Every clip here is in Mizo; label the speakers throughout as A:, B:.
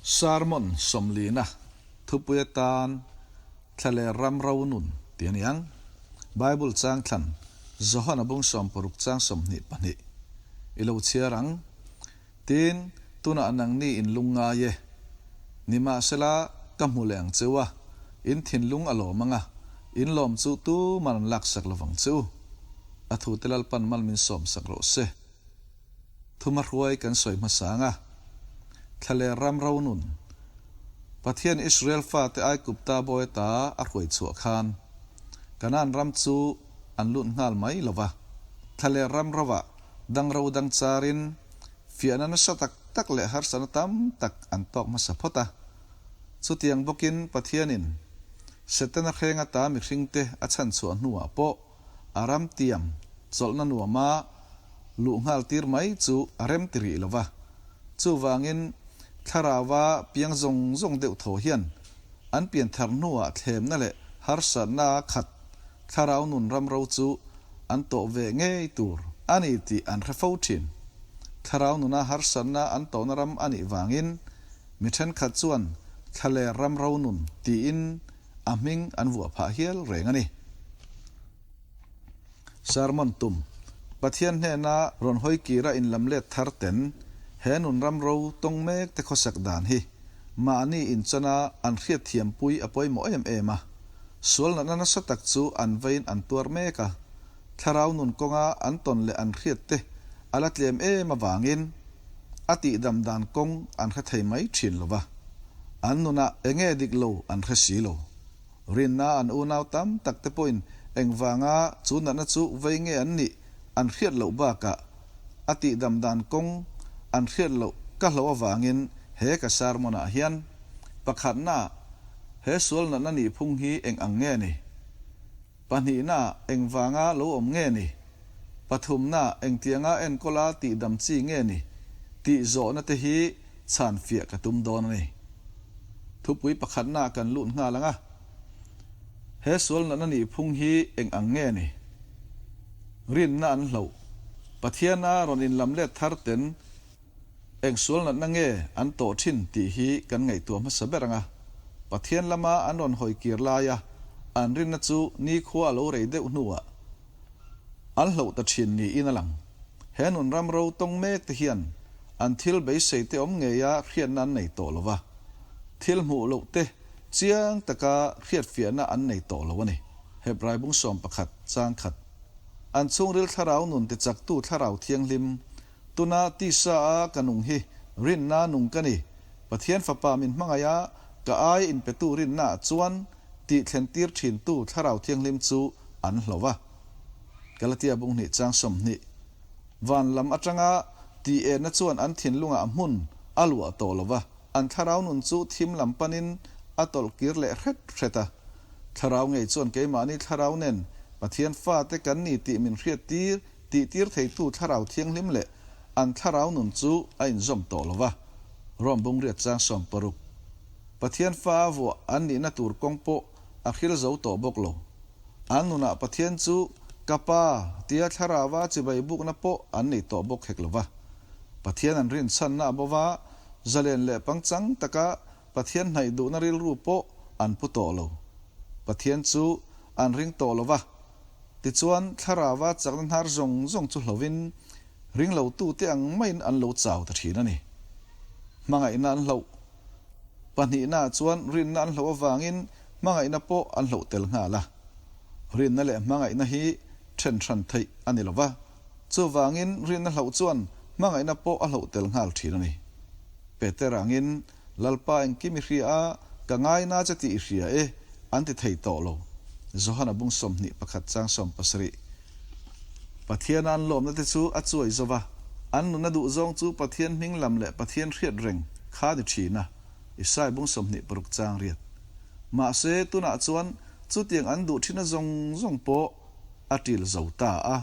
A: Sermon sawmlina thupui atan Thlaler ram ro nun tih a ni ang. Bible chang thlan Johana bung 60 chang 22 i lo chhiar ang. Tin, tunah nangni in lung ngai e. Nimahsela, ka hmu leh ang che u a, in thinlung a lawm ang a, in lawm chu tuman an laksak lovang che u. A thute Lalpan mal min sawmsak rawh se. Thuma hruai kan sawi hmasa ang a, Thlaler ram ro nun, Pathian Israel fate Aigupta bawi ata a hruai chhuah khan, Kanaan ram chu an lut nghal mai lo va, Thlaler ram rovah dang ro dang charin fiahna nasa tak tak leh harsatna tam tak an tawk hmasa phawt a. Chutiang bawkin Pathianin Setana hreng ata mihringte a chhanchhuah hnuah pawh a ram tiam chawlhna nuama luh nghal tir mai chu a rem ti rih lo va. Chuvangin thlarauva piang zawng zawng deuh thaw hian an pian thar hnuah thlemna leh harsatna khat thlarau nun ram ro chu an tawh ve ngei tur a ni tih an hre fo thin. Thlarau nuna harsatna an tawhna ram a nih vangin mi thenkhat chuan thlaler ram ro nun tiin a hming an vuah phah hial reng a ni. Sermon tum, Pathian hnena rawn hawi kira inlamlet thar ten he nun ram ro tawng mek te khawsak dan hi mahni inchana an hriatthiampui a pawimawh em em a. Sual natna nasa tak chu an vein an tuar mek a, thlarau nun kawnga an tawn leh an hriat te a la tlem em avangin a tihdam dan kawng an hre thei mai thin lo va, an nunah enge dik lo an hre si lo. Rinna an unau tam tak te pawhin engvanga chu natna chu vei nge an nih an hriat loh bakah a tihdam dan kawng an hriat loh ka hlo avangin he ka sermon ah hian pakhatna he sual natna nihphung hi eng ang nge ni? Pahnihna, engvanga lo awm nge ni? Pathumna, engtianga enkawla tihdam chi nge ni? Tih zawhna te hi chhan fiah ka tum dawn a ni. Thupui pakhatna kan lut nghal ang a. He sual natna nihphung hi eng ang nge ni? Rinna an hloh. Pathiana rawn inlamlet thar ten Eng sual natna nge an tawh thin tih hi kan ngaihtuah hmasa ber ang a. Pathian lama an rawn hawi kir laia an rinna chu nikhua a lo rei deuh hnuah an hloh ta thin niin a lang. He nun ram ro tawng mek te hian an thil beisei te awm ngeia hriatna an nei tawh lo va, thil hmuh loh te chiang taka hriatfiahna an nei tawh lo a ni. Hebrai bung 11 chang khat. An chhungril thlarau nun tichaktu thlarau thianghlim Tuna tisa a ka nung hi rinna nung ka ni. Pathian Fapa min hmangaih a, ka ai inpetu rinna ah chuan tih thlen tir thin tu Thlarau Thianghlim chu an hlo a. Galatia bung hnih chang 20. Van lam atanga tih enna chuan an thinlungah hmun a luah tawh lo va, an thlarau nun chu thim lam panin a tawlh kir leh hret hret a. Thlarau ngei chuan keimahni thlarau nen Pathian fate kan ni tih min hriat tir Tihtir theitu Thlarau Thianghlim leh an thlarau nun chu a inzawm tawh lo va, Rom bungriat chang 60. Pathian fa a vuah an nihna tur kawng pawh a hril zo tawh bawk lo. An nunah Pathian chu Ka Pa tia thlarauva chibai bukna pawh an nei tawh bawk hek lo va. Pathian an rinchhanna a bo va, zalen leh pangchang taka Pathian hnaih duhna rilru pawh an pu tawh lo. Pathian chu an ring tawh lo va. Tichuan, thlarauva chakna hnar zawng zawng chu hlovin ring lotute ang maiin an lo chau ta thin a ni. Hmangaihna an hloh. Pahnihna chuan rinna an hloh avangin hmangaihna pawh an hloh tel nghal a. Rinna leh hmangaihna hi then hran theih a ni lo va, chuvangin rinna hloh chuan hmangaihna pawh a hloh tel nghal thin a ni. Peter angin Lalpa engkim i hria a, ka ngaina che tih i hria e, an ti thei tawh lo. Johana bung 21 chang 70. Pathiana an lawmna te chu a chuai zo va, an nuna duh zawng chu Pathian hming lam leh Pathian hriat reng kha ni thin a, Isai bung 26 chang riat. Mahse, tunah chuan chutiang an duh thina zawng zawng pawh a til zo ta a.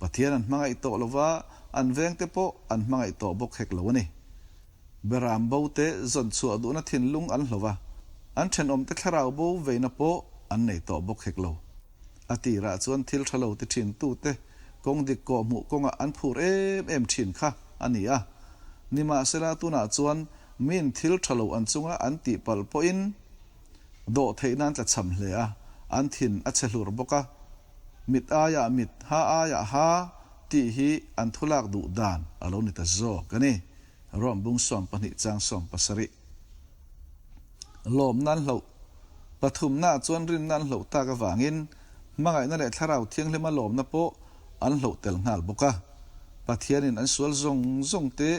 A: Pathian an hmangaih tawh lo va, an vengte pawh an hmangaih tawh bawk hek lo a ni. Beram bo te zawn chhuah duhna thinlung an hlo a, an thenawmte thlarau bo veina pawh an nei tawh bawk hek lo. A tirah chuan thil tha lo ti thin tute kawng dik kawh hmuh kawngah an phur em em thin kha a ni a. Nimahsela tunah chuan Miin thil tha lo an chunga an tih palh pawhin dawh theihna an tlachham hle a, an thin a chhe hlur bawk a. Mit aiah mit, ha aiah ha tih hi an thulak duh dan a lo ni ta zawk a ni. Rom bung 12 chang 17. Lawmna an hloh. Pathumnaah chuan rinna an hloh tak avangin hmangaihna leh thlarau thianghlima lawmna pawh an hloh tel nghal bawk a. Pathianin an sual zawng zawng te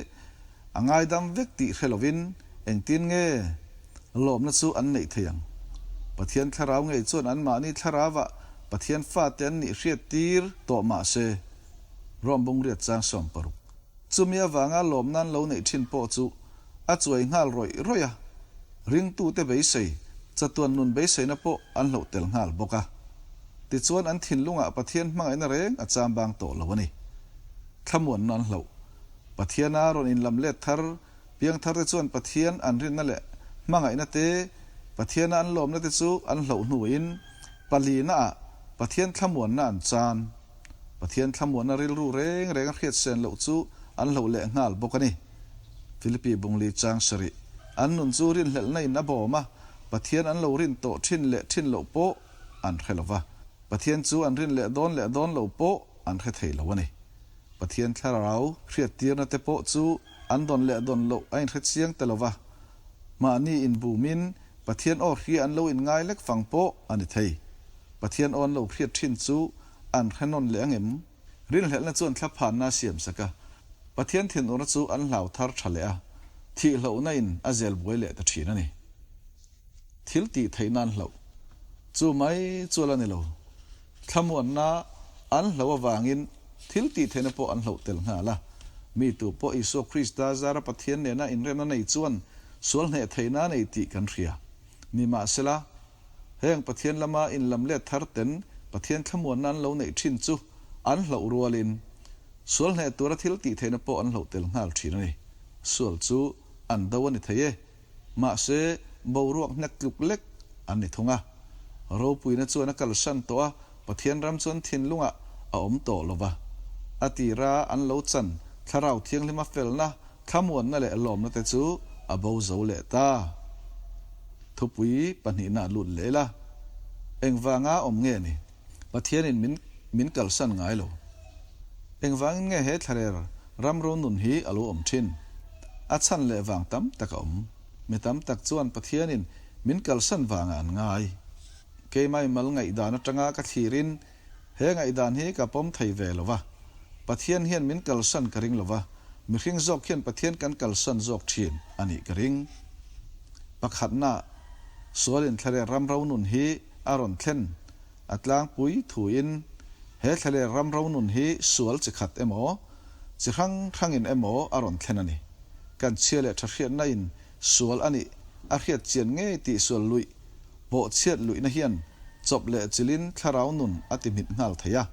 A: a ngaidam vek tih hre lovin engtin nge lawmna chu an neih thei ang? Pathian thlarau ngei chuan anmahni thlarauah Pathian fate an nih hriat tir tawh mah se, Rom bungriat chang 60. Chumi avanga lawmna an lo neih thin pawh chu a chuai nghal rawih rawih a, ringtute beisei, chatuan nun beiseina pawh an hloh tel nghal bawk a. Tichuan an thinlungah Pathian hmangaihna reng a cham bang tawh lo a ni. Thlamuanna an hloh. Pathiana rawn inlam let thar, piangtharte chuan Pathian an rinna leh hmangaihna te, Pathiana an lawmna te chu an hloh hnuin palinaah Pathian thlamuanna an chan. Pathian thlamuanna rilru reng reng a hriat sen loh chu an hloh leh nghal bawk a ni. Philippi Bungli chang sarih. An nun chu rinhlelhna in a bawm a, Pathian an lo rin tawh thin leh thin loh pawh an hre lo va. Pathian chu an rin leh dawn leh dawn lo pawh an hre thei lo a ni. Pathian thlarau hriattirna te pawh chu an dawn leh dawn loh a inhre chiang ta lo va. Mahni inbumin Pathian aw hria an lo inngai lek fang pawh a ni thei. Pathian aw an lo hriat thin chu an hre nawn leh angem? Rinhlelhna chuan thlaphanna a siam sak a, Pathian thinurna chu an hlau thar tha leh a, thihlohna in a zel buai leh ta thin a ni. Thil tih theihna an hlauh. Chu mai chu a la ni lo. Thlamuanna an hlauh avangin thil tih theihna pawh an hlauh tel nghal a. Mi tu pawh Isua Krista zara Pathian nena inremna nei chuan sual hneh theihna a nei tih kan hria. Nimahsela, Heng Pathian lama inlam let thar ten Pathian thlamuanna an lo neih thin chu an hloh rualin sual hneh tura thil tih theihna pawh an hloh tel nghal thin a ni. Sual chu an do a ni thei e. Mahse, boruak hnek tluk lek an ni thung a. Ropuina chuan a kalsan tawh a, Pathian ram chuan thinlungah a awm tawh lo va. A tira an lo chan Thlarau Thianghlima felna Thlamuanna leh lawmna te chu a bo zo leh ta. Thupui pahnihna a lut leh ila. Engvanga awm nge ni? Pathianin min min kalsan ngai lo. Engvangin nge he thlarer ramro nun hi a lo awm thin? A chhan leh vang tam tak a awm. Mi tam tak chuan Pathianin min kalsan vangah an ngai. Keimah mal ngaihdan atanga ka thlirin He ngaihdan hi ka pawm thei ve lo va, Pathian hian min kalsan ka ring lo va, mihring zawk hian Pathian kan kalsan zawk thin a nih ka ring. Pakhatna, sual inthlalel ram ro nun hi a rawn thlen a tlangpui thuin he thlalel ram ro nun hi sual chi khat emaw, chi hrang hrangin emaw a rawn thlen a ni. Kan chhia leh tha hriatna in sual a nih a hriat chian ngei tih sual luih Bawhchhiat luihna hian chawp leh chilin thlarau nun a ti hmit nghal thei a.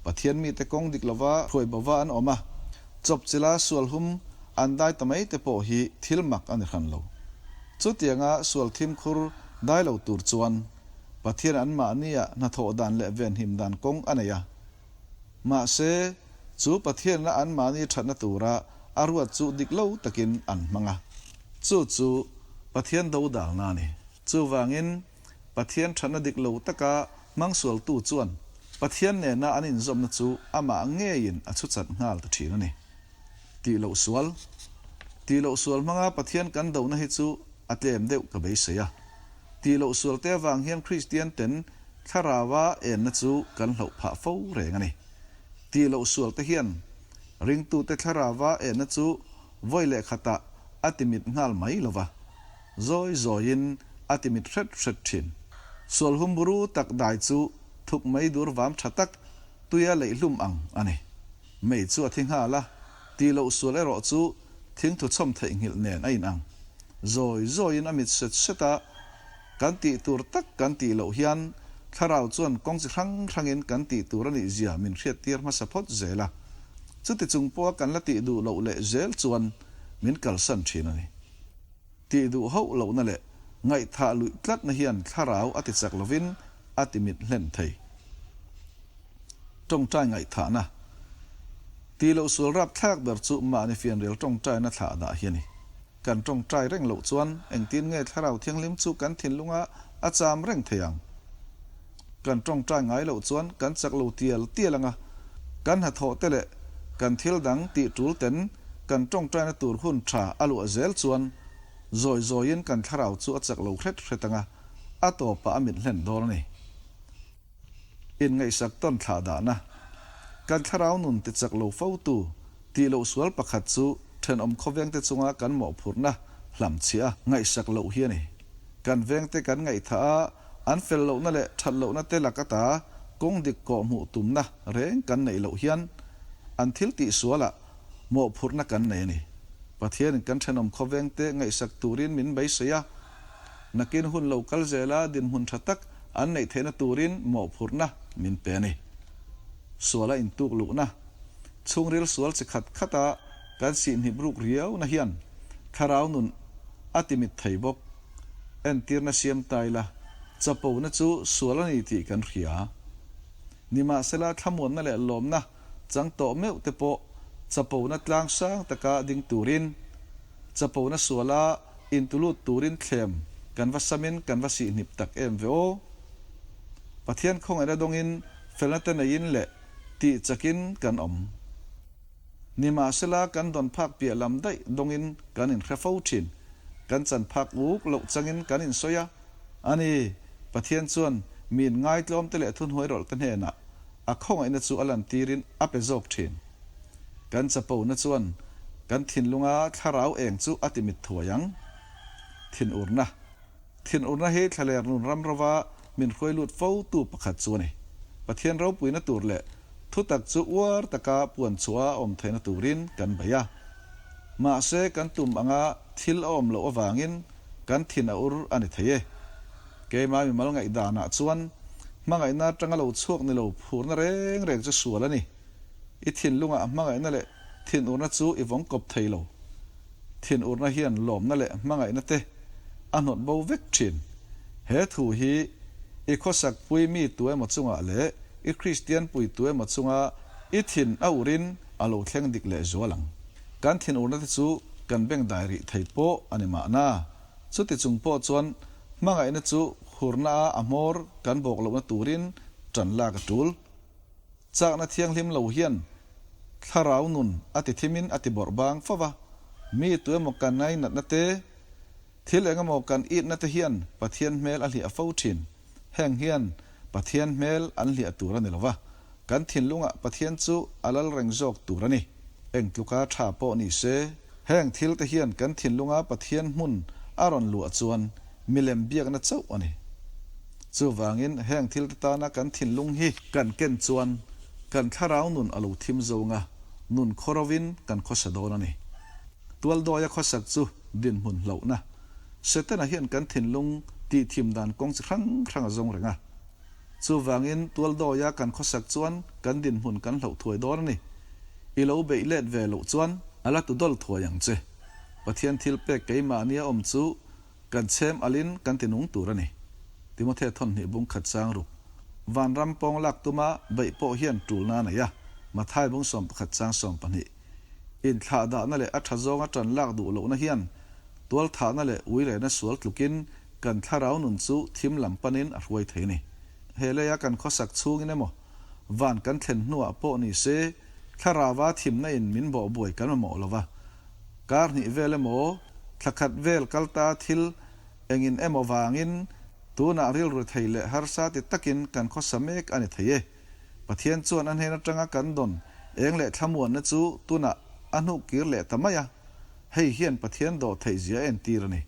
A: Pathian mite kawng dik lova hruai bova an awm a, chawp chila sual hum an dai ta mai te pawh hi thil mak a ni hran lo. Chutianga sual thimkhur dai lo tur chuan Pathian anmahnia hnathawh dan leh venhim dan kawng a nei a. Mahse, chu Pathianna anmahni thatna tura a ruat chu dik lo takin an hmang a. Chu chu Pathian dodalna a ni. Chuvangin, Pathian thatna dik lo taka hmang sualtu chuan Pathian nena an inzawmna chu amah ngeiin a chhuchat nghal ta thin a ni. Tih loh sual. Tih loh sual hmanga Pathian kan dona hi chu a tlem deuh ka beisei a. Tih loh sual te avang hian Kristian ten Thlaraua enna chu kan hloh phah fo reng a ni. Tih loh sual te hian ringtute Thlaraua enna chu vawi leh khatah a ti mit nghal mai lo va, zawi zawiin a ti mit hret hret thin. Sual hum buru tak dai chu thuk mei dur vam tha tak tuia leihlum ang a ni. Mei chu a thi nghal a, tih loh sual erawh chu thingthu chhawm theihnghilh nen a inang. Zawi zawiin a mit set set a, kan tih tur tak kan tih loh hian thlarau chuan kawng chi hrang hrangin kan tih tur a nih zia min hriattir hmasa phawt zel a. Chuti chung pawha kan la tih duh loh leh zel chuan min kalsan thin a ni. Tih duh hauh lohna leh ngaihthah luih tlatna hian thlarau a ti chak lovin a ti mit hlen thei. Tawngtai ngaihthahna. Tih loh sual rapthlak ber chu mahni fianrial tawngtaina thlah dah hi a ni. Kan tawngtai reng loh chuan engtin nge Thlarau Thianghlim chu kan thinlunga a cham reng thei ang? Kan tawngtai ngai loh chuan kan chak lo tial tial ang a, kan hnathawh te leh kan thil dang tih tul ten kan tawngtaina tur hun tha a luah zel chuan zawi zawiin kan thlarau chu a chak lo hret hret ang a, a tawpah a mit hlen dawn a ni. Inngaihsak tawn thlah dahna. Kan thlarau nun ti chak lo fo tu tih loh sual pakhat chu thenawm khawvengte chunga kan mawhphurhna hlamchhiah a ngaihsak loh hi a ni. Kan vengte kan ngaihthah a, an fel lohna leh that lohna te lak ata kawng dik kawh hmuh tumna reng kan neih loh hian an thil tih sualah mawhphurhna kan nei a ni. Pathianin kan thenawm khawvengte ngaihsak turin min beisei a, Nakin hun lo kal zela dinhmun tha tak an neih theihna turin mawhphurhna min pe a ni. Suala intuk luhna, chhungril sual chi khat khata kan sihhnip ruk riauna hian thlarau nun a ti mit thei bawk. Entirna siam ta ila, chapona chu sual a ni tih kan hria. Nimahsela thlamuanna leh lawmna chang tawh meuh te pawh chapona tlang sang taka ding turin chapona suala Intulut turin thlem kan va samin kan va sihhnip tak em ve aw. Pathian khawngaihna dawngin felna te neiin leh tih chakin kan awm. Nimahsela kan dawn phak piah lam daih dawngin kan inhre fo thin. Kan chan phak uk loh changin kan insawi a. A ni, Pathian chuan miin ngaitlawmte leh thuhnuai rawlhte hnenah a khawngaihna chu a lantirin a pe zawk thin. Kan chapona chuan kan thinlunga thlarau eng chu a timit thuai ang. Thinurna. Thinurna hi thlaler nun ram rova min hruai lut fo tu pakhat chu a ni. Pathian ropuina tur leh thutak chu uar taka puan chhuah a awm theihna turin kan bei a. Mahse kan tum anga thil a awm loh avangin kan thin a ur a ni thei e. Keimah mimal ngaihdanah chuan hmangaihna atanga lo chhuak ni lo phurna reng reng chu sual a ni. I thinlungah hmangaihna leh thinurna chu i vawng kawp thei lo. Thinurna hian lawmna leh hmangaihna te a hnawt bo vek thin. He thu hi i khawsak pui mi tu emaw chungah leh i Kristian pui tu emaw chunga i thin a urin a lo thleng dik leh zual ang. Kan thinurna te chu kan bengdai rih thei pawh a ni mahna. Chuti chung pawh chuan hmangaihna chu hurna a a hmawr kan bawk lohna turin tan lak a tul. Chakna thianghlim lo hian thlarau nun a ti thimin a ti bawrh bang fo va, mi tuemaw kan ngainatna te, thil engemaw kan itna te hian Pathian hmel a hliah fo thin. Heng hian Pathian hmel an hliah tur a ni lo va, kan thinlungah Pathian chu a lal reng zawk tur a ni. Eng tluka tha pawh ni se, heng thil te hian kan thinlunga Pathian hmun a rawn luah chuan milem biakna chauh a ni. Chuvangin heng thil te tana kan thinlung hi kan ken chuan kan thlarau nun a lo thim zawng a, nun khawrovin kan khawsa dawn a ni. Tualdawia khawsak chu dinhmun hlauhna. Setana hian kan thinlung tih thim dan kawng chi hrang hrang a zawng reng a. Chuvangin tualdawia kan khawsak chuan kan dinhmun kan hlauh thuai dawn a ni. I lo beih let ve loh chuan a la tu dawl thuai ang che. Pathian thil pek keimahnia awm chu Kan chhem alin kan ti nung tur a ni. Timothea thawnhnih bung khat chang ruk. Vanram pawng lak tuma beih pawh hian tulna a nei a, Mathai bung 11 chang 12. Inthlah dahna leh a tha zawnga tan lak duh lohna hian tualthahna leh uirehna sual tlukin kan thlarau nun chu thim lam panin a hruai thei a ni. He leia kan khawsak chhungin emaw, van kan thlen hnuah pawh ni se, thlarauva thimna in min bawhbuai kan mamawh lo va, Kar hnih vel emaw, thla khat vel kal ta thil engin emaw vangin tunah rilru thei leh harsa ti takin kan khawsa mek a ni thei e. Pathian chuan a hnen atanga kan dawn eng leh thlamuanna chu tunah a hnuh kir leh ta mai a. Hei hian Pathian dawh theih zia a entir a ni.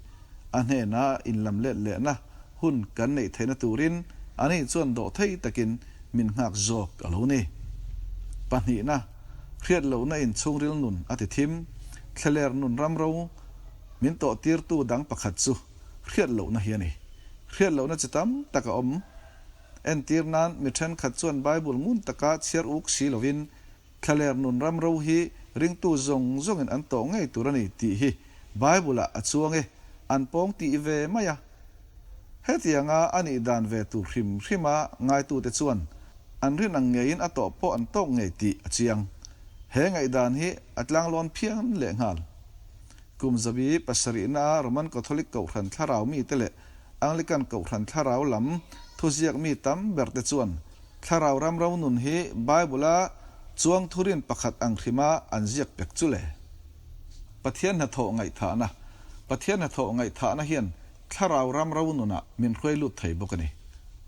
A: A hnena inlam let lehna hun kan neih theihna turin ani chuan dawh thei takin min nghak zawk a lo ni. Pahnihna, hriat lohna in chhungril nun a ti thim, thlaler nun ram ro min tawh tirtu dang pakhat chu hriat lohna hi a ni. Hriat lohna chi tam tak a awm. Entir nan mi thenkhat chuan Bible ngun taka chhiar uk si lovin Thlaler nun ram ro hi ringtu zawng zawngin an tawh ngei tur a ni tih hi Bible-ah a chuang e, an pawng tih ve mai a. Hetianga a nih dan ve tur hrim hrima ngaitute chuan an rin ang ngeiin a tawh pawh an tawk ngei tih a chiang. He ngaihdan hi a tlanglawn phian lehnghal. Kum zabi pasarihna a Roman Catholic Kohhran thlarau mite leh Anglican Kohhran thlarau lam thuziak mi tam berte chuan thlarau ram ro nun hi Bible-a chuang thurin pakhat ang hrima an ziak pek chu le. Pathian hnathawh ngaihthahna Pathian hnathawh ngaihthahna hian thlarau ram ro nunah min hruai lut thei bawk a ni.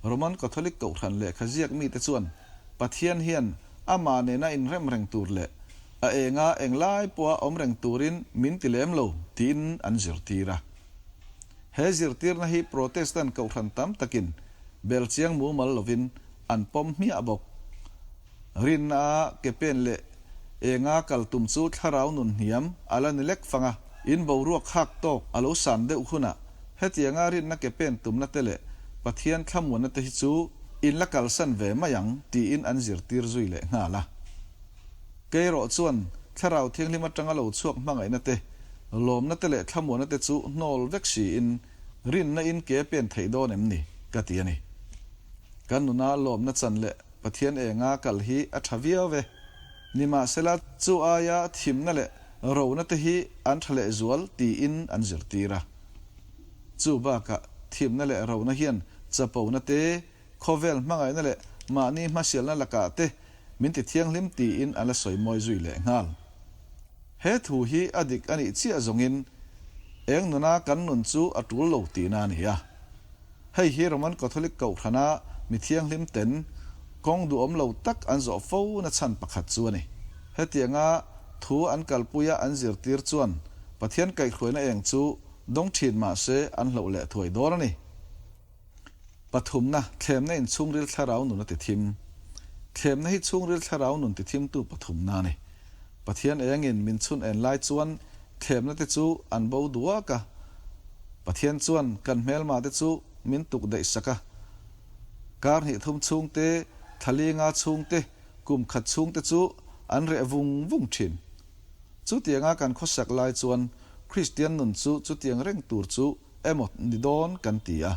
A: Roman Catholic Kohhran lehkha ziak mite chuan Pathian hian amah nena inrem reng tur leh a enga englai pawha awm reng turin min ti lem lo tiin an zirtir a. He zirtirna hi Protestant Kohhran tam takin belchiang mumal lovin an pawm hmiah bawk. Rinna a ke pen leh enga kal tum chu thlarau nun hniam a la ni lek fang a, in boruak khak tawk a lo san deuh hunah hetianga rinna ke pen tumna te leh Pathian thlamuanna te hi chu in la kalsan ve mai ang tiin an zirtir zui leh nghal a. Keirawh chuan Thlarau Thianghlim atanga lo chhuak hmangaihna te, lawmna te leh thlamuanna te chu hnawl vek siin rinna in ke pen theih dawn em ni? ka ti a ni. Kan nuna lawmna chan leh Pathian enga kal hi a tha viau ve. Nimahsela chu aia thimna leh rona te hi an tha lehzual tiin an zirtir a. Chu bakah thimna leh rona hian chapona te, khawvel hmangaihna leh mahni hmasialna lakah te min ti thianghlim tiin an la sawi mawi zui leh nghal. He thu hi a dik a nih chiah zawngin eng nuna kan nun chu a tul lo tihna a ni a. Hei hi Roman Catholic Kohhrana mi thianghlim ten kawng duhawm lo tak an zawh fo na chhan pakhat chu a ni. Hetianga thu an kalpuia an zirtir chuan Pathian kaihhruaina eng chu dawng thin mah se an hloh leh thuai dawn a ni. Pathumna, thlemna in chhungril thlarau nun a ti thim. Thlemna hi chhungril thlarau nun ti thimtu pathumna a ni. Pathian engin min chhun en lai chuan thlemna te chu an bo duak a. Pathian chuan kan hmelma te chu min tuk daih sak a. Kar hnih thum chhung te, thla li nga chhung te, kum khat chhung te chu an reh vung vung thin. Chutianga kan khawsak lai chuan Kristian nun chu chutiang reng tur chu emaw ni dawn kan ti a.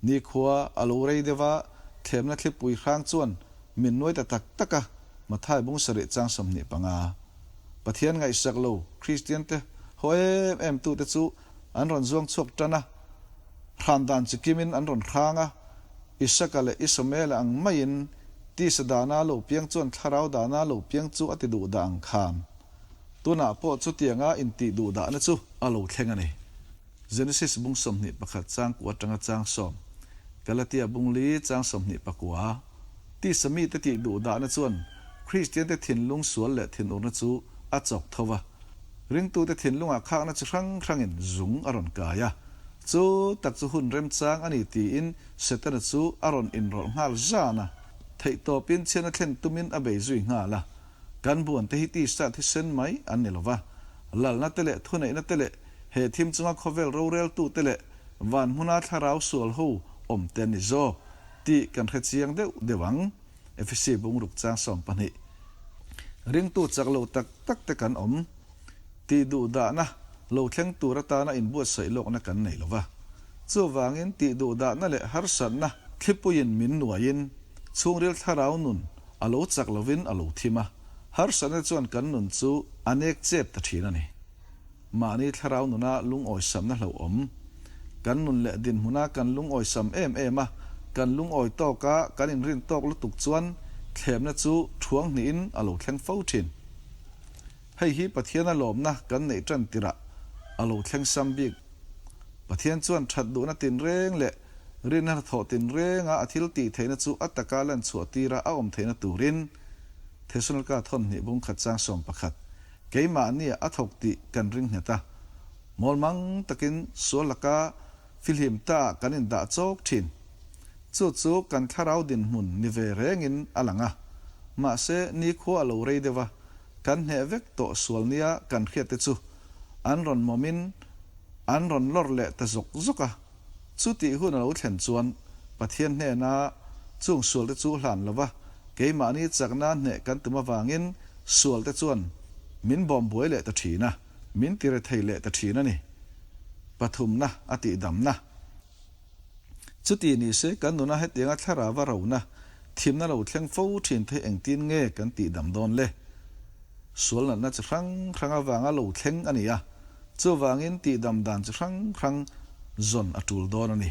A: Nikhua a lo rei deuh a, thlemna thlipui hrang chuan min nuai ta tak tak a, Mathai bung sarih chang 25. Pathian ngaihsak lo Kristian te haw em em tute chu an rawn zuang chhuak tan a, hran dan chi kimin an rawn hrang a, Isaka leh Isomela ang maiin tisa dana lo piang chuan thlarau dana lo piang chu a ti duh dah ang khan. Tunah pawh chutianga intih duhdahna chu a lo thleng a ni. Genesis bung 21 chang kua atanga chang sawm, Galatia bung li chang 29, tisa mite tih duhdahna chuan Kristiante thinlung sual leh thinurna chu a chawk tho va. Ringtute thinlungah khakna chi hrang hrangin zung a rawn kai a. Chu tak chu hun remchang a ni tiin Setana chu a rawn inrawlh nghal zan a. Theihtawpin chhiatna thlen tumin a bei zui nghal a. Kan buan te hi tisa thisen mai an ni lova, lalna te leh thuneihna te leh he thim chunga khawvel roreltu te leh van hmuna thlarau sual ho awm te an ni zawk tih kan hre chiang deuh deuh ang. Efesi bungruk chang 12. Ringtu chak lo tak tak te kan awm tih duhdahna lo thleng tur atana inbuatsaih lawkna kan nei lova. Chuvangin tih duhdahna leh harsatna thlipuiin min nuaiin chhungril thlarau nun A lo chak lovin a lo thim a, harsatna chuan kan nun chu a nek chep ta thin a ni. Mahni thlarau nuna lungawisamna hlauhawm. Kan nun leh dinhmuna kan lungawisam em em a, kan lungawi tawk a, kan inrin tawk lutuk chuan thlemna chu thuang hnihin a lo thleng fo thin. Hei hi Pathiana lawmna kan neih tan tirah a lo thleng sam bik. Pathian chuan that duhna tinreng leh Rinna hnathawh tinrenga a thil tih theihna chu a taka lan chhuah tira a awm theihna turin Thesalonika thawnhnih bung khat chang 11, Keimahnia a thawk tih kan ring nghet a, mawlmang takin sual laka fihlim ta kan indah chawk thin. Chu chu kan thlarau dinhmun ni ve rengin a lang a, mahse nikhua a lo rei deuh a, kan hneh vek tawh sual nia kan hriatte chu an rawn mawmin an rawn lawr leh ta zawk zawk a. Chutih hun a lo thlen chuan Pathian hnena chung sualte chu hlan lo va, keimahni chakna hneh kan tum avangin sualte chuan min bawm buai leh ta thin a, min ti rethei leh ta thin a ni. Pathumna a tihdamna. Chuti ni se kan nuna hetianga thlarava rona thimna lo thleng fo thin te hi engtin nge kan tihdam dawn le? Sual natna chi hrang hrang avanga lo thleng a ni a. Chuvangin tihdam dan chi hrang hrang zawn a tul dawn a ni.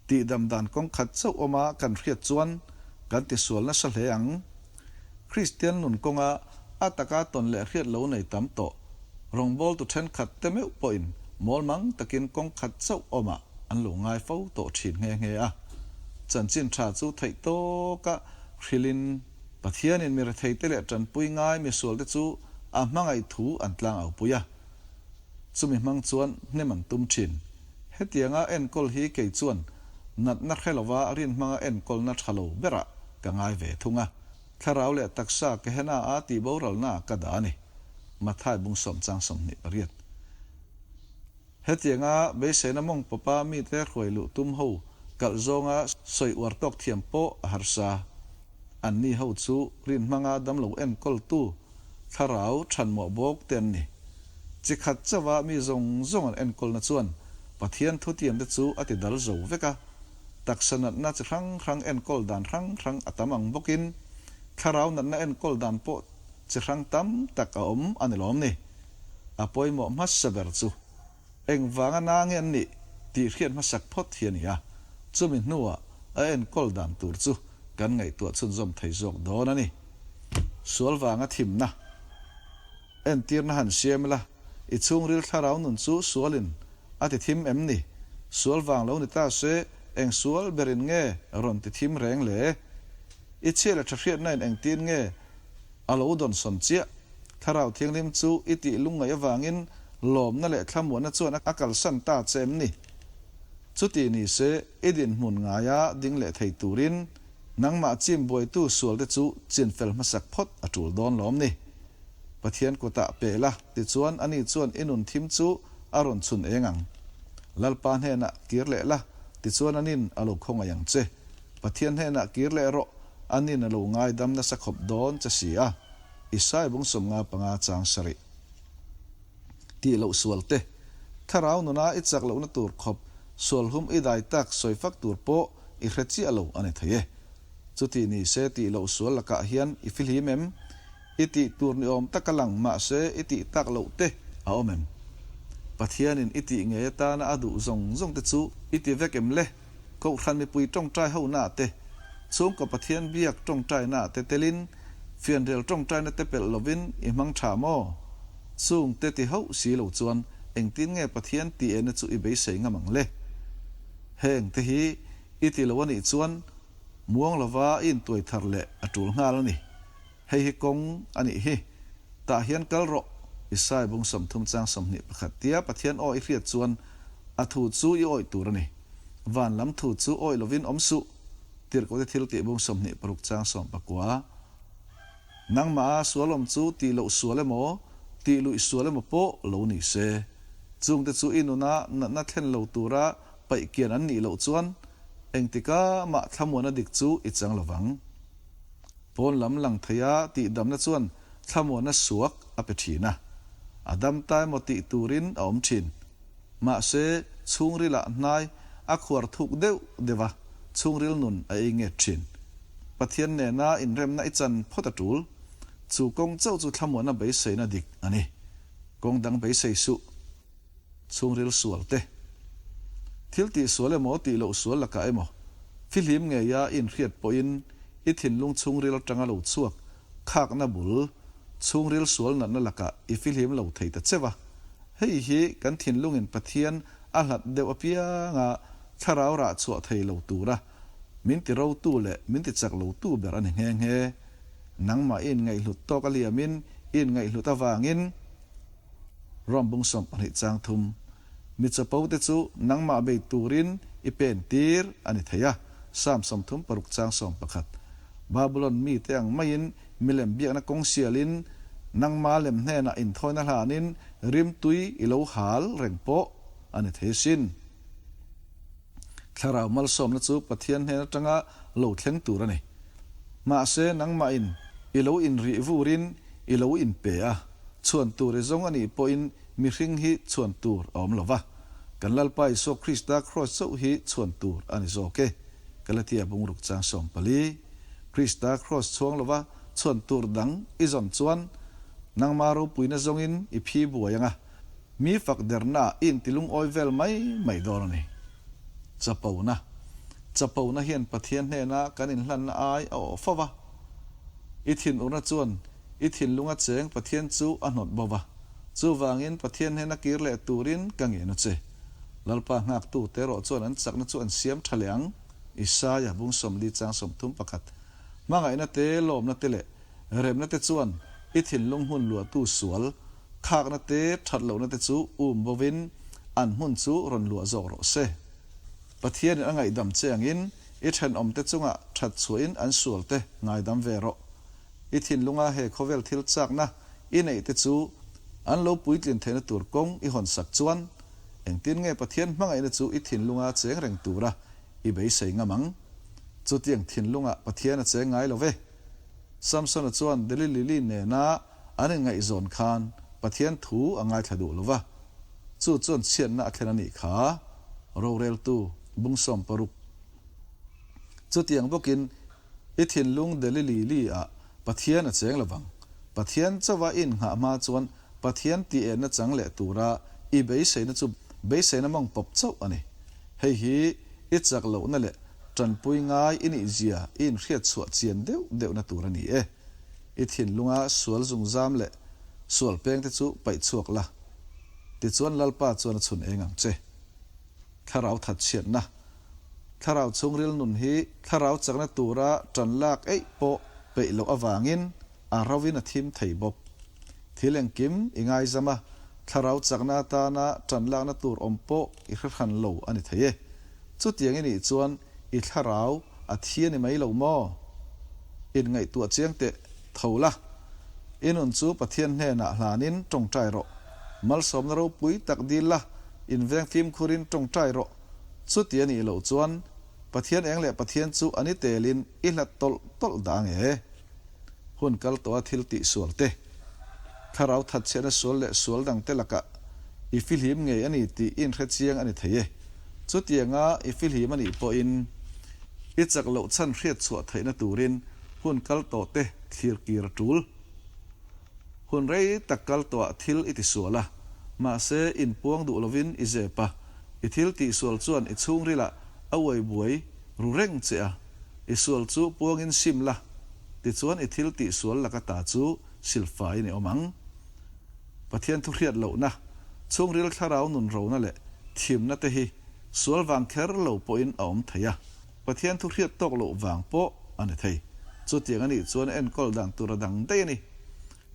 A: Tihdam dan kawng khat chauh awma kan hriat chuan kan tisual nasa hle ang. Kristian nun kawnga a taka tawn leh hriat lo nei tam tawh rawngbawltu thenkhat te meuh pawhin mawlmang takin kawng khat chauh awmah an lo ngai fo tawh thin nghe nghe a. Chanchin tha chu theih tawka hrilhin Pathianin mi retheite leh tanpui ngai misualte chu a hmangaih thu an tlang au pui a. Chumi hmang chuan hnem an tum thin. Hetianga enkawl hi kei chuan natna hre lova rin hmanga enkawlna tha lo berah ka ngai ve thung a. Thlarau leh taksa Kehena a tihboralna ka dah a ni. Mathai bung sawmchang 28. Hetianga beiseina mawng pawpa mite hruai luh tum ho kalh zawnga sawi uar tawk thiam pawh a harsa. Anni ho chu rin hmanga damlo enkawltu thlarau thanmawh bawk te an ni. Chi khat chauha mi zawng zawng an enkawlna chuan Pathian thutiamte chu a ti dal zo vek a. Taksa natna chi hrang hrang enkawl dan hrang hrang a tam ang bawkin thlarau natna enkawl dan pawh chi hrang tam tak a awm a ni lawm ni. A pawimawh hmasa ber chu engvanga na nge an nih tih hriat hmasak phawt hi a ni a, chumi hnuah a enkawl dan tur chu kan ngaihtuah chhunzawm thei zawk dawn a ni. Sual vanga thimna entirna han siam ila, i chhungril thlarau nun chu sualin a ti thim em ni? Sual vang lo ni ta se eng sual berin nge rawn ti thim reng le? I chhia leh tha hriatna in engtin nge A lo dawnsawn chiah. Thlarau Thianghlim chu i tih lungngaih avangin lawmna leh thlamuanna chuan a kalsan ta che em ni? Chuti ni se, i dinhmun ngaia ding leh thei turin nangmah chim buaitu sualte chu chinfel hmasak phawt a tul dawn lawm ni? Pathian kutah pe la, tichuan ani chuan i nun thim chu a rawn chhun eng ang. Lalpa hnenah kir leh la, tichuan anin a lo khawngaih ang che. Pathian hnenah kir leh rawh, anin a lo ngaidam nasa khawp dawn che si a, Isai bung 55 chang sarih. Tih loh sual te, thlarau nuna i chak lohna tur khawp sual hum i dai tak sawi fak tur pawh i hre chiah lo a ni thei e. Chuti ni se tih loh sual lakah hian i fihlim em? I tih tur ni awm taka lang mahse i tih tak loh te a awm em? Pathianin i tih ngei atana a duh zawng zawng te chu i ti vek em le? Kohhran mipui tawngtai honaah te, chhungkaw Pathian biak tawngtainaah te telin fianrial tawngtaina te pelh lovin i hmang tha maw? Chung te ti hauh si lo chuan engtin nge Pathian tih ena chu i beisei ngam ang le? Heng te hi i ti lo a nih chuan muang lova i intuai thar leh a tul nghal a ni. Hei hi kawng a nih hi. Tah hian kal rawh, Isai bung 30 chang 21 tia Pathian aw i hriat chuan a thu chu i awih tur a ni. Van lam thu chu awih lovin awm suh, Tirhkohte thil tih bung 26 chang 19. Nangmah a sual awm chu tih loh sual emaw, tih luih sual emaw pawh lo ni se. Chungte chu i nuna natna thlen lo tura paih kian an nih loh chuan engtika mah thlamuana dik chu i chang lovang. Pawn lam lang theia tihdamna chuan thlamuanna suak a pe thin a, a dam ta emaw tih turin a awm thin. Mahse, chhungrilah hnai a khuar thuk deuh deuh a, chhungril nun a ei nget thin. Pathian nena inremna i chan phawt a tul. Chu kawng chauh chu thlamuanna beiseina dik a ni. Kawng dang beisei suh. Chhungril sual te. Thil tih sual emaw tih loh sual lakah emaw, fihlim ngeia i inhriat pawhin i thinlung chhungril atanga lo chhuak khakna bul chhungril sual natna lakah i fihlim lo thei ta cheu a. Hei hi kan thinlungin Pathian a hlat deuh apianga thlarau rah chhuah thei lo tura min ti rotu leh min ti chak lotu ber a ni nghe nghe. Nangmah i inngaihhlut tawk a liamin i inngaihhlut avangin, Rom bung 12 chang thum, Mi chapo te chu nangmah bei turin i pen tir a ni thei a, Psalm 36 chang 11. Babylon mite ang maiin milem biakna kawng sialin nangma lem hnenah inthawina hlanin rimtui i lo hal reng pawh a ni thei asin. Thlarau malsawmna chu Pathian hnen atanga lo thleng tur a ni. Mahse, nangmahin i lo inrih vurin i lo inpe a, chhuan tur i zawng a nih pawhin mihring hi chhuan tur a awm lo va. Kan Lalpa Isua Krista Kraws chauh hi chhuan tur a ni zawk e. Galatia bungruk chang 14. Krista Kraws chhuang lova chhuan tur dang i zawn chuan nangma ropuina zawngin i phi buai ang a. Mi fak dernaah i intilungawi vel mai mai dawn a ni. Chapona. Chapona hian Pathian hnena kan inhlanna ai a awh fo va. I thinurna chuan i thinlunga cheng Pathian chu a hnawt bo va. Chuvangin Pathian hnena kir leh turin ka ngen a che. Lalpa nghaktu te erawh chuan an chakna chu an siam tha leh ang. Isaia bung 40 chang 31. Hmangaihna te, lawmna te leh remna te chuan i thinlung hmun luahtu sual khakna te, that lohna te chu um bovin an hmun chu rawn luah zawk rawh se. Pathianin a ngaihdam che angin i thenawmte chungah that chhuahin an sual te ngaidam ve rawh. I thinlunga he khawvel thil chakna i neih te chu an lo puitlin theihna tur kawng i hawn sak chuan engtin nge Pathian hmangaihna chu i thinlunga cheng reng tura i beisei ngam ang? Chutiang thinlungah Pathian a cheng ngai lo ve. Samsona chuan Delilili nena an inngaihzawn khan Pathian thu a ngaithla duh lo va, chu chuan chhiatna a thlen a nih kha, roreltu bung 60. Chutiang bawkin i thinlung Delilili-ah Pathian a cheng lo vang. Pathian chauha i innghah hma chuan Pathian tih enna chang leh tura i beiseina chu beiseina mawng pawp chauh a ni. Hei hi i chak lohna leh tanpui ngai i nih zia i inhriat chhuah chian deuh deuhna tur a ni e. I thinlunga sual zungzam leh sual pengte chu paih chhuak la, tichuan Lalpa chuan a chhun eng ang che. Thlarau thatchhiatna, Thlarau chhungril nun hi thlarau chakna tura tan lak eih pawh peih loh avangin a rovin a thim thei bawk. Thil engkim i ngaizam a, thlarau chakna atana tan lakna tur awm pawh i hre hran lo a ni thei e. Chutiang i nih chuan i thlarau a thi a ni mai lo maw? Inngaihtuah chiang teh tho la. I nun chu Pathian hnenah hlanin tawngtai rawh. Malsawmna ropui tak dil la, inveng fimkhurin tawngtai rawh. Chuti a nih loh chuan Pathian eng leh Pathian chu a ni telin i hlat tawlh tawlh dah ang e. Hun kal tawha thil tih sual te, thlarau thatchhiatna sual leh sual dang te lakah i fihlim ngei a ni tih i inhre chiang a ni thei e. Chutianga i fihlim a nih pawhin i chak loh chhan hriat chhuah theihna turin hun kal tawh te thlir kir a tul. Hun rei tak kal tawhah thil i tisual a, mahse inpuang duh lovin i zep a, i thil tihsual chuan i chhungrilah a uai buai ru reng che a. I sual chu puangin sim la, tichuan i thil tih sual laka ta chu silfaiin i awm ang. Pathian thu hriat lohna, chhungril thlarau nun rona leh thimna te hi sual vang kher lo pawhin a awm thei a, Pathian thu hriat tawk loh vang pawh a ni thei. Chutiang a nih chuan enkawl dan tur a dang daih a ni.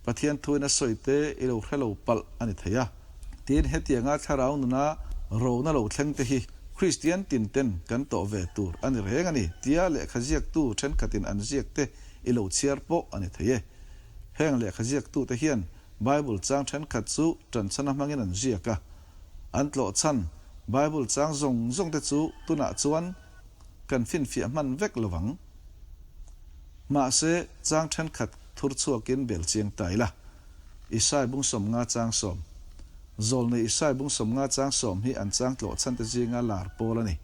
A: Pathian thuin a sawi te i lo hre lo palh a ni thei a. Tin, hetianga thlarau nuna rona lo thleng te hi Kristian tin ten kan tawh ve tur a ni reng a ni tia lehkha ziaktu thenkhatin an ziak te i lo chhiar pawh a ni thei e. Heng lehkha ziaktute hian Bible chang thenkhat chu tanchhana hmangin an ziak a. An tlawh chhan Bible chang zawng zawng te chu tunah chuan kan finfiah hman vek lo vang. Mahse, chang thenkhat thur chhuakin bel chiang ta ila. Isai bung 50 chang 10. Zawlnei Isai bung 50 chang 10 hi an chang tlawh chhante zinga lar pawl a ni.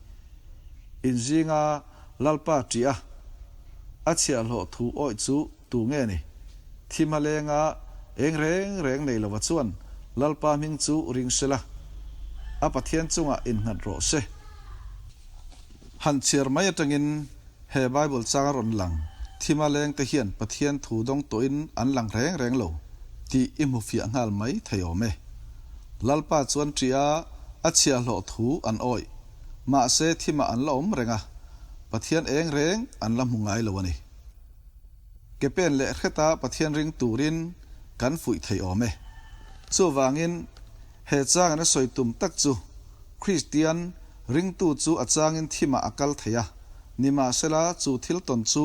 A: In zinga Lalpa ṭih a, a chhiahhlawh thu awih chu tu nge ni? Thi hma lenga eng reng reng nei lova chuan Lalpa hming chu ring sela, a Pathian chungah innghat rawh se. Han chhiar mai atangin He Bible chang a rawn lang, Thima lengte hian Pathian thu dawng tawhin an lang reng reng lo tih i hmu fiah nghal mai thei awm e. Lalpa chuan ṭih a, a chhiahhlawh thu an awih. Mahse thimah an la awm reng a, Pathian eng reng an la hmu ngai lo a ni. Ke pen leh hreta Pathian ring turin kan fuih thei awm e. Chuvangin, he changin a sawi tum tak chu, Kristian ringtu chu a changin thimah a kal thei a, nimahsela chu thil tawn chu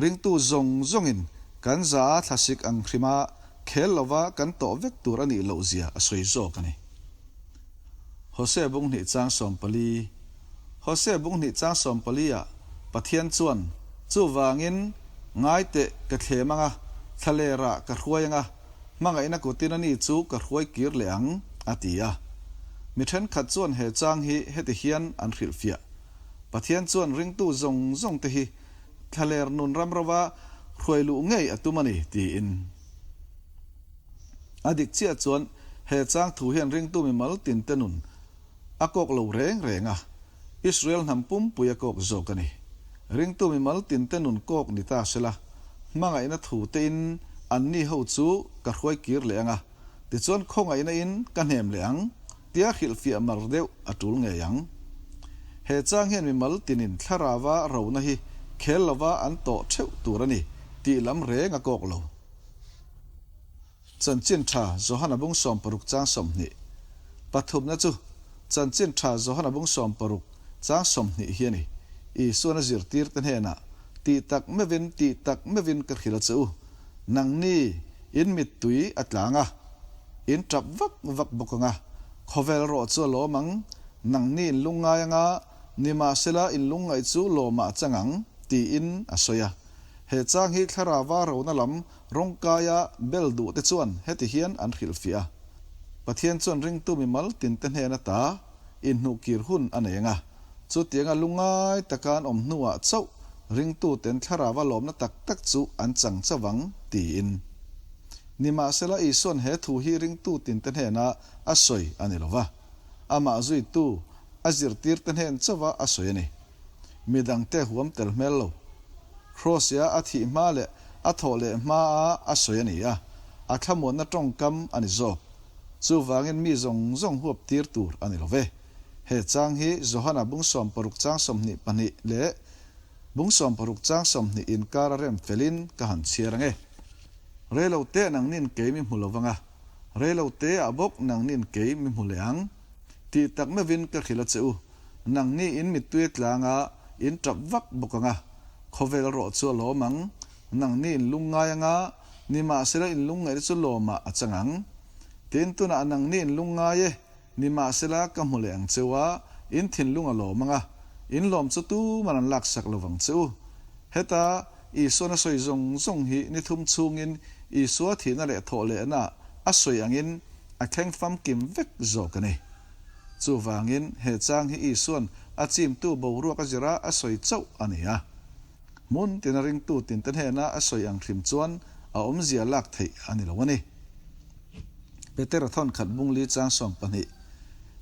A: ringtu zawng zawngin kan za a thlasik ang hrima khel lova kan tawh vek tur a nih loh zia a sawi zawk a ni. Hosea bung hnih chang 14 Hosea bung hnih chang 14 ah Pathian chuan, Chuvangin, ngai teh ka thlem ang a, thlalerah ka hruai ang a, hmangaihna kutin ani chu ka hruai kir leh ang, a ti a. Mi thenkhat chuan he chang hi heti hian an hrilhfiah, Pathian chuan ringtu zawng zawng te hi thlaler nun ram rova hruai luh ngei a tum a ni, tiin. A dik chiah chuan He chang thu hian ringtu mimal tinte nun a kawk lo reng reng a, Israel hnam pumpui a kawk zawk a ni. Ringtu mimal tinte nun kawk ni ta sela, hmangaihna thu tein anni ho chu ka hruai kir leh ang a, tichuan khawngaihna in ka hnem leh ang tia hrilhfiah mar deuh a tul ngei ang. He chang hian mimal tinin thlarava rona hi khel lova an tawh theuh tur a ni tih lam reng a kawk lo. Chanchin Tha Johana bung 60 chang 20 Pathumna chu Chanchin Tha Johana bung 60 chang 20 hi a ni. Isuan a zirtirte hnenah, Tih tak meuhin, tih tak meuhin ka hrilh a che u. Nangni, in mittui a tlang a, in tap vak vak bawk ang a, khawvel rawh chu a lawm ang, nangni in lungngai ang a, nimahsela in lungngaih chu lawmah a chang ang, tiin a sawi a. He chang hi thlarava rona lam Rawngkaia bel duhte chuan heti hian an hrilhfiah a, Pathian chuan ringtu mimal tinte hnen ata inhnuhkir hun a nei ang a, chutianga lungngai taka an awm hnuah chauh ringtuten thlarava lawmna tak tak chu an chang chauh ang, tiin. Nimahsela Isua'n he thu hi ringtu tinte hnena a sawi a ni lo va, amah zuitu a zirtirte hnen chauha a sawi a ni. Midangte huam tel hmel lo. Krosia a thih hma leh a thawh leh hmaa a sawi a ni a, a thlamuanna tawngkam a ni zawk. Chuvangin mi zawng zawng huap tir tur a ni lo ve. He chang hi Johana bung 60 chang 22 leh bung 60 chang 20 inkar a rem felin ka han chhiar ang e. Reilo te nangnin kei mi hmu lo vang a, reilo te ah bawk nangnin kei mi hmu leh ang. Tih tak meuhin ka hrilh a che u. Nangni in mittui tlanga in tap vak bawk ang a, khawvel rawh chu a lawm ang. Nangni in lungngai ang a, nimahsela in lungngaihna chu lawmah a chang ang. Tin, tunah nangni in lungngai e, nimahsela ka hmu leh ang cheu a, in thinlung a lawm ang a, in lawm chu tuman an laksak lo vang che u. Heta Isuan a sawi zawng zawng hi ni thum chhungin Isua thihna leh thawh lehna a sawi angin a thleng famkim vek zawk a ni. Chuvangin, he chang hi Isuan a chimtu boruak a zira a sawi chauh a ni a. Hmun tina ringtu tinte hnena a sawi ang hrim chuan a awmzia lak theih a ni lo a ni. Petera thawn khat bung li chang 12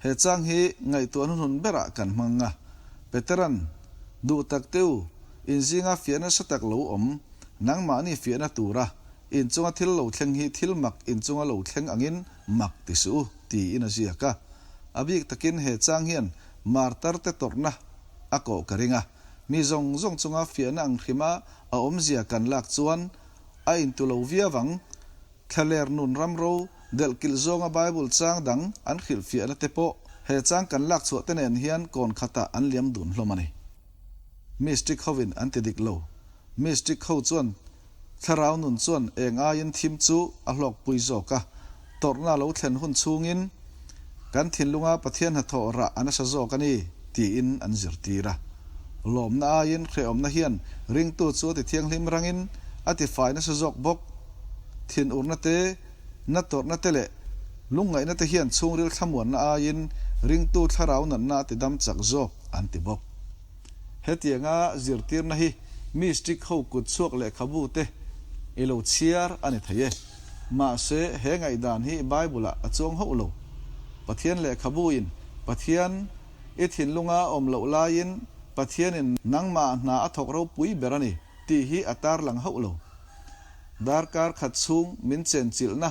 A: He chang hi ngaihtuah hnuhnun berah kan hmang a. Petera'n, Duh tak te u, inzinga fiah nasa tak lo awm, nangmahni fiahna tura inchunga thil lo thleng hi thil mak inchunga lo thleng angin mak ti suh u, tiin a ziak a. A bik takin he chang hian martar te tawrhna a kawh ka ring a. Mi zawng zawng chunga fiahna ang hrima a awmzia kan lak chuan a intu lo viau ang. Thlaler nun ramro delh kilh zawnga Bible chang dang an hrilhfiahna te pawh he chang kan lak chhuah te nen hian kawn khatah an liam dun hlawm a ni. Mystic hovin an ti dik lo. Mystic ho chuan Thlarau nun chuan eng aiin thim chu a hlawkpui zawk a, tawrhna lo thlen hun chhungin kan thinlunga Pathian hnathawh rah a nasa zawk a ni, tiin an zirtir a. Lawmna aiin hrehawmna hian ringtu chu a ti thianghlim rangin a ti fai nasa zawk bawk. Thinurna te, na tawrhna te leh lungngaihna te hian chhungril thlamuanna aiin ringtu thlarau natna a ti dam chak zawk an ti bawk. Hetianga zirtirna hi mystic ho kut chhuak lehkhabu te i lo chhiar a ni thei e. Mahse, he ngaihdan hi Bible-ah a chuang hauh lo. Pathian lehkhabu in Pathian i thinlunga awm loh laiin Pathianin nangmah hna a thawk ropui ber a ni tih hi a tarlang hauh lo. Darkar khat chhung min chenchilhna,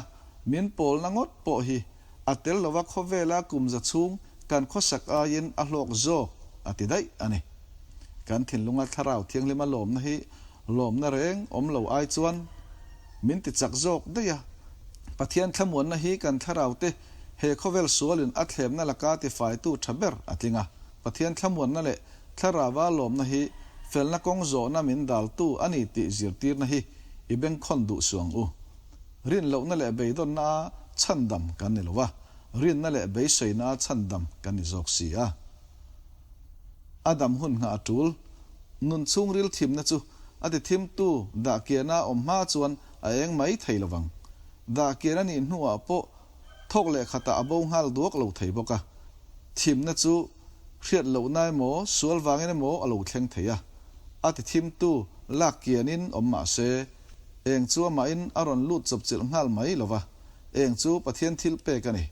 A: min pawlna ngawt pawh hi A tel lova khawvela kum za chhung kan khawsak aiin a hlawk zawk a ti daih a ni. Kan thinlunga thlarau thianghlima lawmna hi lawmna reng awm lo ai chuan min ti chak zawk daih a. Pathian thlamuanna hi kan thlarau te he khawvel sualin a thlemna laka tifaitu tha ber a tling a. Pathian thlamuanna leh thlarauva lawmna hi felna kawng zawhna min daltu a ni tih zirtirna hi i bengkhawn duh suang u. Rin lohna leh beidawnna a chhandam kan ni lo a, rinna leh beiseina a chhandam kan ni zawk si a. A dam hun nghah a tul. Nun chhungril thimna chu a ti thimtu dah kiana a awm hma chuan a eng mai thei lo vang. Dah kian a nih hnuah pawh thawk leh khatah a bo nghal duak lo thei bawk a. Thimna chu hriat lohna emaw sual vangin emaw a lo thleng thei a. A ti thimtu lak kianin awm mah se, Eng chu amahin a rawn lut chawpchilh nghal mai lo va. Eng chu Pathian thil pek a ni.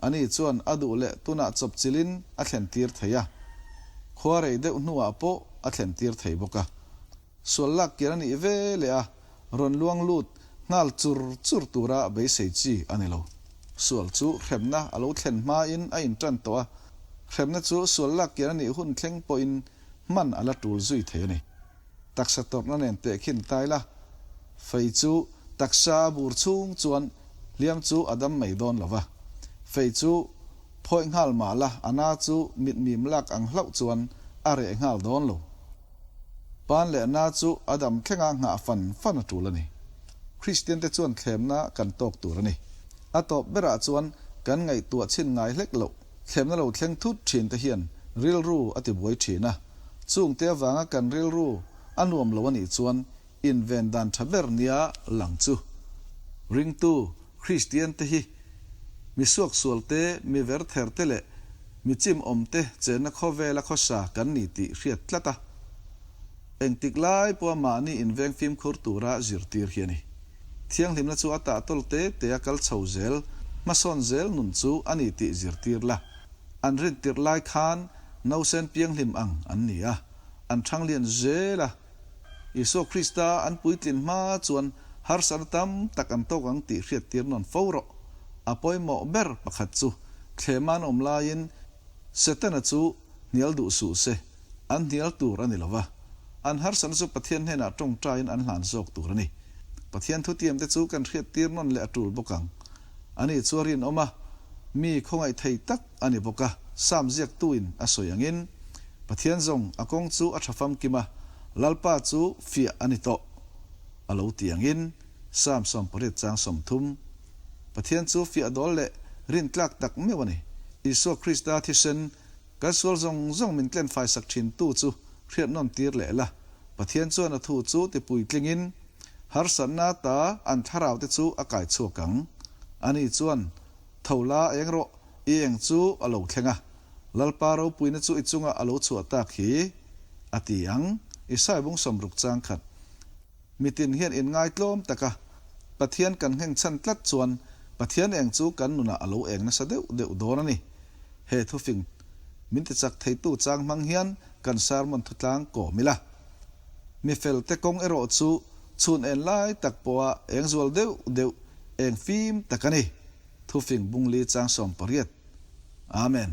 A: Ani chuan a duh leh tunah chawpchilhin a thlentir thei a. Khua rei deuh hnuah pawh a thlentir thei bawk a. Sual lak kir a nih ve leh a, rawn luang lut nghal chur chur tura beisei chi a ni lo. Sual chu hremna a lo thlen hmain a intan tawh a, hremna chu sual lak kir a nih hun thleng pawhin hman a la tul zui thei a ni. Taksa tawrhna nen tehkhin tai la, fei chu taksa a bur chhung chuan hliam chu a dam mai dawn lo va. Fei chu phawi nghal mah la, a na chu mitmim lak ang hlauh chuan a reh nghal dawn lo. Pan leh na chu a dam thlenga nghah fan fan a tul a ni. Kristiante chuan thlemna kan tawk tur a ni. A tawp berah chuan kan ngaihtuah chhin ngai hlek loh. Thlemna lo thleng thut thin te hian rilru a tibuai thin a, chungte avanga kan rilru a nuam lo a nih chuan inven dan tha ber nia lang chu. Ringtu Kristian te hi mi suaksual te, mi verther te leh mi chim awm te chenna khawvela khawsa kan ni tih hriat tlat a, engtik lai pawha mahni inveng fimkhur tura zirtir hi a ni. Thianghlimna chu a tah tawl te te a kal chho zel, hmasawn zel nun chu a ni tih zirtir la. An rin tirh lai khan nausen pianghlim ang an ni a, an ṭhanglian zel a. Isua Krista an puitlin hma chuan harsatna tam tak an tawk ang tih hriattir nawn fo rawh. A pawimawh ber pakhat chu thlema an awm laiin Setana chu hnial duh suh se, an hnial tur a ni lo va. An harsatna chu Pathian hnenah tawngtaiin an hlan zawk tur a ni. Pathian thutiamte chu kan hriattir nawn leh a tul bawk ang. Ani chu a rinawm a, mi khawngaih thei tak a ni bawk a, Sam ziaktuin a sawi angin, Pathian zawng a kawng chu a tha famkim a, Lalpa chu fiah a ni tawh, a lo ti angin, Sam 18 chang 30. Pathian chu fiah dawl leh rintlak tak meuh a ni. Isua Krista thisen Kan sual zawng zawng min tlen faisak thin tu chu hriat nawn tir leh la. Pathian chuan a thu chu ti puitlingin harsatna ta an thlarau te chu a kai chhuak ang. Ani chuan, Tho la eng rawh, i eng chu a lo thleng a, Lalpa ropuina chu i chungah a lo chhuah tak hi, a ti ang, Isai bung 60 chang khat. Mitin hian inngaitlawm taka Pathian kan ngheng chhan tlat chuan Pathian eng chu kan nunah a lo eng nasa deuh deuh dawn a ni. He thufing min tichak theitu chang hmang hian kan sermon thutlang kawm ila. Mi felte kawng erawh chu chhun en lai tak pawha eng zual deuh deuh eng fim tak a ni. Thufing bungli chang 18. Amen.